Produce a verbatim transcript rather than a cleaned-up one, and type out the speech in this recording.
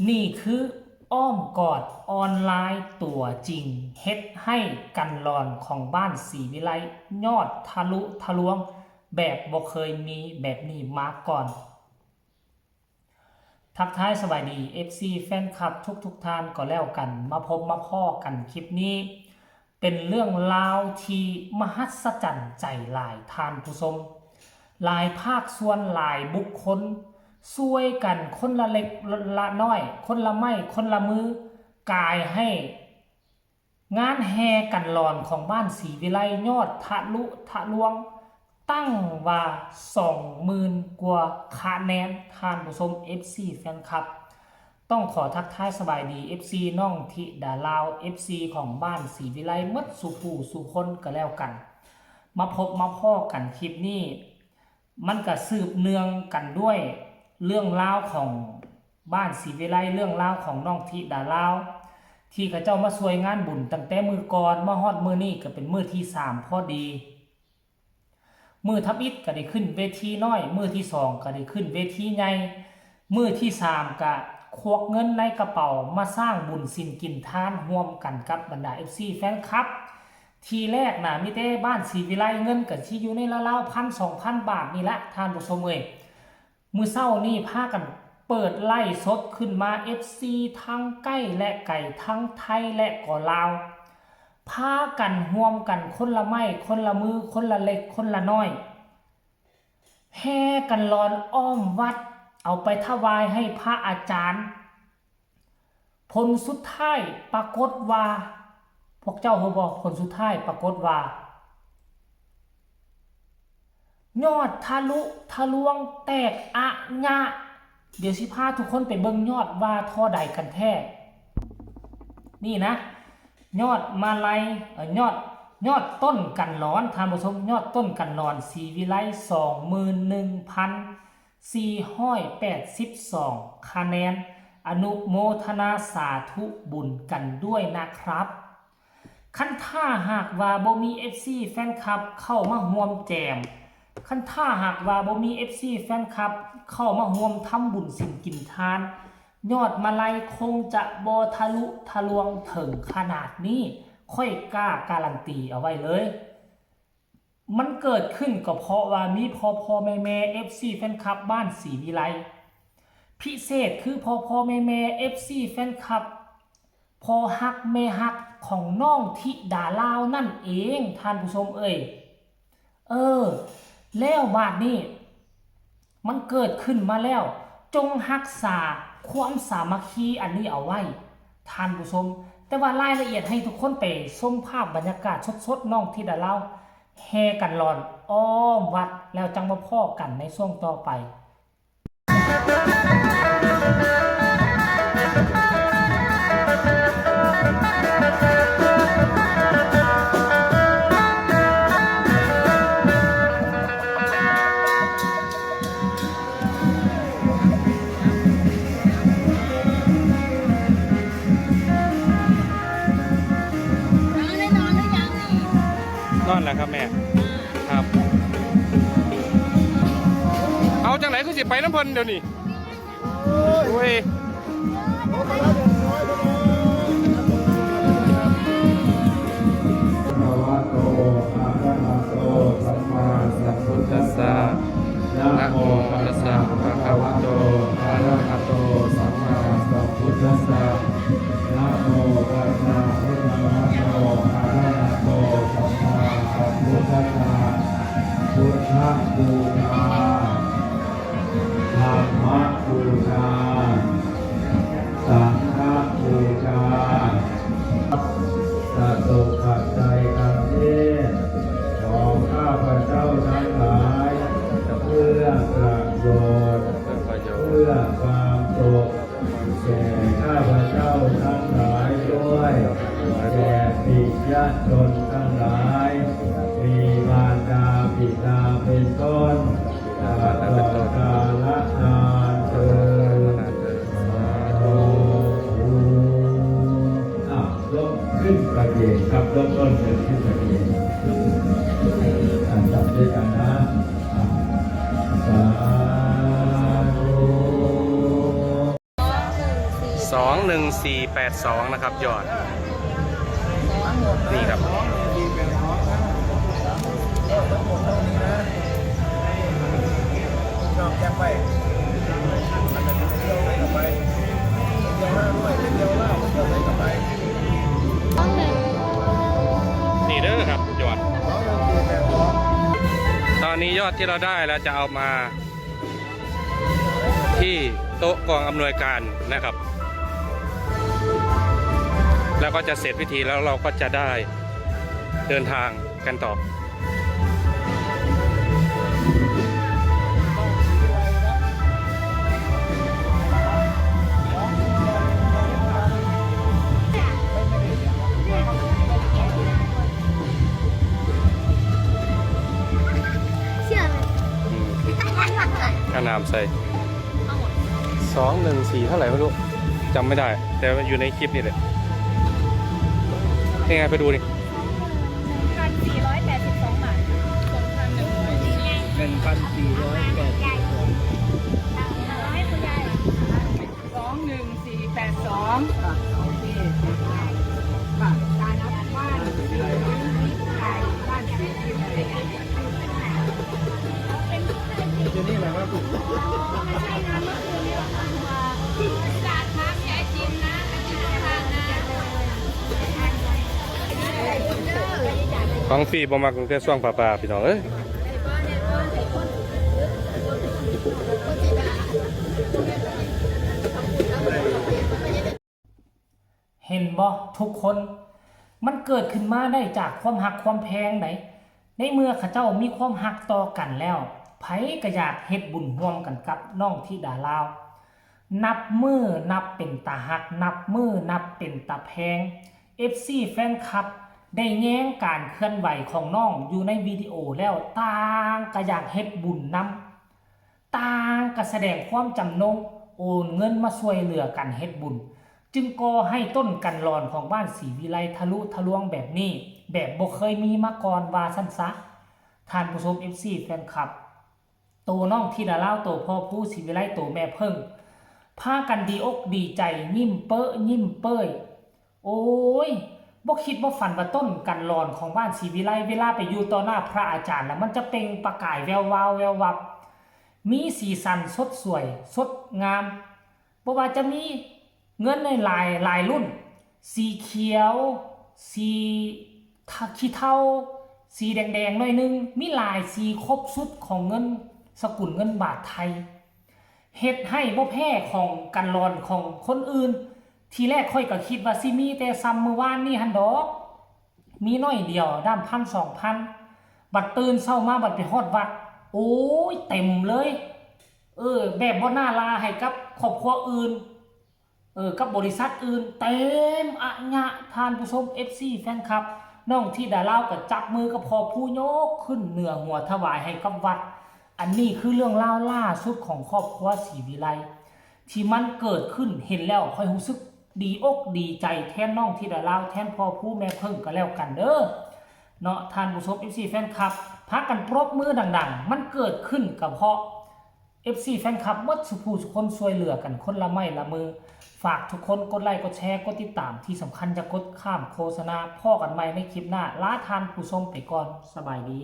นี่คืออ้อมกอดออนไลน์ตัวจริง เฮ็ดให้กันหลอนของบ้านศรีวิไลยอดทะลุทะลวงแบบบ่เคยมีแบบนี้มาก่อน ทักทายสบายดี เอฟซี แฟนคลับทุกๆท่านก็แล้วกัน มาพบมาพ้อกันคลิปนี้ เป็นเรื่องราวที่มหัศจรรย์ใจหลายท่านผู้ชม หลายภาคส่วนหลายบุคคล ช่วยกันคนละเล็กละน้อย คนละไม้คนละมือ กายให้ งานแห่กันหลอนของบ้านศรีวิไลยอดทะลุทะลวง ตั้งว่าสองหมื่นกว่าคะแนน ท่านผู้ชม เอฟซี แฟนคลับ ต้องขอทักทายสบายดี เอฟซี น้องธิดาลาว เอฟซี ของบ้านศรีวิไลยหมดสู่ผู้สู่คนก็แล้วกัน มาพบมาพ้อกันคลิปนี้ มันก็สืบเนื่องกันด้วยเรื่องราวของบ้านศรีวิไลย เรื่องราวของน้องธิดาลาว ที่เขาเจ้ามาช่วยงานบุญตั้งแต่มื้อก่อน มาฮอดมื้อนี้ก็เป็นมื้อที่สามพอดี มื้อทำอิฐก็ได้ขึ้นเวทีน้อย มื้อที่สองก็ได้ขึ้นเวทีใหญ่ มื้อที่สามก็ควักเงินในกระเป๋ามาสร้างบุญศีลกินทานร่วมกันกับบรรดา เอฟซี แฟนคลับ ทีแรกน่ะมีแต่บ้านศรีวิไลย เงินก็สิอยู่ในราวๆ พันสองพันบาทนี่ละ ท่านผู้ชมเอ้ย มื้อเช้านี้พากันเปิดไลฟ์สดขึ้นมา เอฟซี ทั้งใกล้และไกล ทั้งไทยและก็ลาว พากันร่วมกันคนละไม้คนละมือ คนละเล็กคนละน้อย แห่กันหลอนอ้อมวัด เอาไปถวายให้พระอาจารย์ ผลสุดท้ายปรากฏว่า พวกเจ้าฮู้บ่ ผลสุดท้ายปรากฏว่า ยอดทะลุทะลวงแตกอะยะ เดี๋ยวสิพาทุกคนไปเบิ่งยอดว่าเท่าใดกันแท้ นี่นะ ยอดมาลัย เอ่อ ยอด ยอดต้นกันหลอน ท่านผู้ชม ยอดต้นกันหลอนศรีวิไลย สองหมื่นหนึ่งพันสี่ร้อยแปดสิบสองคะแนน อนุโมทนาสาธุบุญกันด้วยนะครับ คันถ้าหากว่าบ่มี เอฟซี แฟนคลับเข้ามาร่วมแจม คันถ้าหากว่าบ่มี เอฟซี แฟนคลับเข้ามาร่วมทำบุญศีลกินทาน ยอดมาลัยคงจะบ่ทะลุทะลวงถึงขนาดนี้ ข้อยกล้าการันตีเอาไว้เลย มันเกิดขึ้นก็เพราะว่ามีพ่อพ่อแม่แม่ เอฟซี แฟนคลับบ้านศรีวิไลย พิเศษคือพ่อพ่อแม่แม่ เอฟซี แฟนคลับ พ่อฮักแม่ฮักของน้องธิดาลาวนั่นเอง ท่านผู้ชมเอ้ย เออ แล้วบาดนี้ มันเกิดขึ้นมาแล้ว จงรักษาความสามัคคีอันนี้เอาไว้ ท่านผู้ชม แต่ว่ารายละเอียดให้ทุกคนไปชมภาพบรรยากาศสดๆ น้องธิดาลาว แห่กันหลอนอ้อมวัด แล้วจังมาพ้อกันในช่วงต่อไป นอนแล้วครับแม่ ครับ เอาจังไหนคือสิไปน้ำเพิ่นเดี๋ยวนี้ โอ้ย ภะคะวะโต อะระหะโต สัมมาสัมพุทธัสสะ นะโมตัสสะ ภะคะวะโต อะระหะโต สัมมาสัมพุทธัสสะ นะโมตัสสะ ภะคะวะโต อะระหะโต สัมมาสัมพุทธัสสะ พุทธบูชา ธรรมบูชา สังฆบูชา สะตกขัดใจคำเทศน์ของข้าพเจ้าทั้งหลาย เพื่อประโยชน์ เพื่อความสุข แก่ข้าพเจ้าทั้งหลายด้วย แก่ปิยชนทั้งหลาย มีมารดาบิดาเป็นต้น ตลอดกาลนานเทอญ สาธุ อ่ะ ยกขึ้นประเคนครับ ยกต้นเงินขึ้นประเคน อ่ะ จับด้วยกันนะ อ่ะ สาธุ สองหนึ่งสี่ สองหนึ่งสี่แปดสอง นะครับ ยอด นี่ครับ นี่เด้อครับ ยอด ตอนนี้ยอดที่เราได้เราจะเอามา ที่โต๊ะกองอำนวยการนะครับ แล้วก็จะเสร็จพิธีแล้วเราก็จะได้เดินทางกันต่อ เชื่อไหม อืม ค่าน้ำใส่ สองหนึ่งสี่ เท่าไหร่ไม่รู้ จำไม่ได้ แต่อยู่ในคลิปนี่แหละ นี่ไง ไปดูดิ หนึ่งพันสี่ร้อยแปดสิบสองบาท สองพันหนึ่งร้อย หนึ่งพันสี่ร้อยแปดสิบสอง ให้คุณยาย สองหนึ่งสี่แปดสอง ค่ะ โอเค ค่ะ บ้าน บ้าน บ้าน อยู่นี่แหละครับ ของฟรีบ่มักตั้งแต่ช่วงปลาปลาพี่น้องเอ้ย เห็นบ่ทุกคน มันเกิดขึ้นมาได้จากความฮักความแพงได๋ ในเมื่อเขาเจ้ามีความฮักต่อกันแล้ว ไผก็อยากเฮ็ดบุญร่วมกันกับน้องธิดาลาว นับมื้อนับเป็นตาฮัก นับมื้อนับเป็นตาแพง เอฟซี แฟนคลับ ได้แยงการเคลื่อนไหวของน้องอยู่ในวิดีโอแล้ว ต่างก็อยากเฮ็ดบุญนำ ต่างก็แสดงความจำนง โอนเงินมาช่วยเหลือกันเฮ็ดบุญ จึงก่อให้ต้นกัณฑ์หล่อนของบ้านศรีวิไลทะลุทะลวงแบบนี้ แบบบ่เคยมีมาก่อนว่าซั่นซะ ท่านผู้ชม เอฟซี แฟนคลับ โตน้องธิดาลาว โตพ่อภูศรีวิไล โตแม่เพิ่ง พากันดีอกดีใจ ยิ้มเป๊อะยิ้มเป้ย โอ้ย บ่คิดบ่ฝันว่าต้นกัณฑ์หล่อนของบ้านศรีวิไล เวลาไปอยู่ต่อหน้าพระอาจารย์แล้วมันจะเปล่งประกายแวววาวแวววับ มีสีสันสดสวย สดงาม บ่ว่าจะมีเงินในหลาย หลายรุ่น สีเขียว สีขี้เถ้า สีแดงๆ หน่อยหนึ่ง มีหลายสีครบชุดของเงินสกุลเงินบาทไทย เฮ็ดให้บ่แพ้ของกัณฑ์หล่อนของคนอื่น ทีแรกข้อยก็คิดว่าสิมีแต่ส่ำมื้อวานนี้หั่นดอก มีน้อยเดียว ด้ามพันสองพัน บัดตื่นเช้ามาบัดไปฮอดวัด โอ้ย เต็มเลย เออ แบบบ่น่าลาให้กับครอบครัวอื่น เออ กับบริษัทอื่น เต็มอะยะ ท่านผู้ชม เอฟซี แฟนคลับ น้องธิดาลาวก็จับมือกับพ่อภูยกขึ้นเหนือหัวถวายให้กับวัด อันนี้คือเรื่องราวล่าสุดของครอบครัวศรีวิไล ที่มันเกิดขึ้น เห็นแล้วข้อยรู้สึกดีอกดีใจแทนน้องธิดาลาว แทนพ่อภูแม่เพิ่งก็แล้วกันเด้อ เนาะ ท่านผู้ชม เอฟซี แฟนคลับ พากันปรบมือดังๆ มันเกิดขึ้นก็เพราะ เอฟซี แฟนคลับ หมดสุผู้สุคนช่วยเหลือกันคนละไม้ละมือ ฝากทุกคนกดไลค์กดแชร์กดติดตาม ที่สำคัญอย่ากดข้ามโฆษณา พ้อกันใหม่ในคลิปหน้า ลาท่านผู้ชมไปก่อน สบายดี